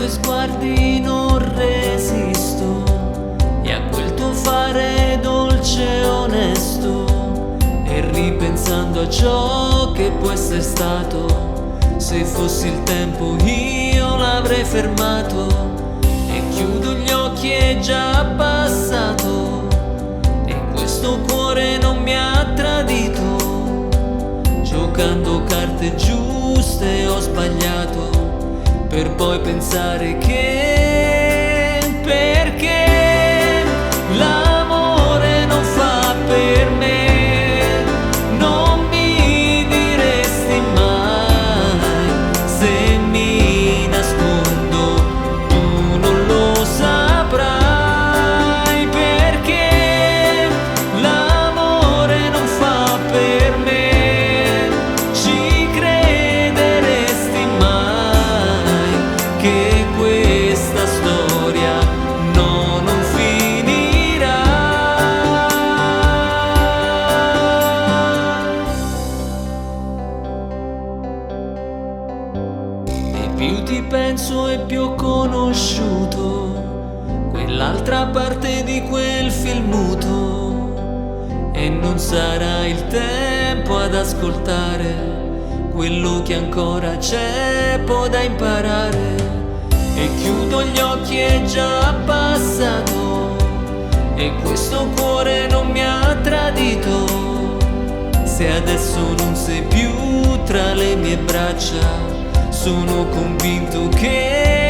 tuoi sguardi non resisto e a quel tuo fare dolce e onesto e ripensando a ciò che può essere stato, se fossi il tempo io l'avrei fermato e chiudo gli occhi è già passato e questo cuore non mi ha tradito, giocando carte giuste ho sbagliato per poi pensare che perché l'amore non fa per me, non mi diresti mai se mi nascondo tu non lo saprai perché l'amore non fa per me, ci crederesti mai che questa storia no, non finirà. E più ti penso e più ho conosciuto quell'altra parte di quel film muto. E non sarà il tempo ad ascoltare quello che ancora c'è poi da imparare. E chiudo gli occhi è già passato e questo cuore non mi ha tradito. Se adesso non sei più tra le mie braccia, sono convinto che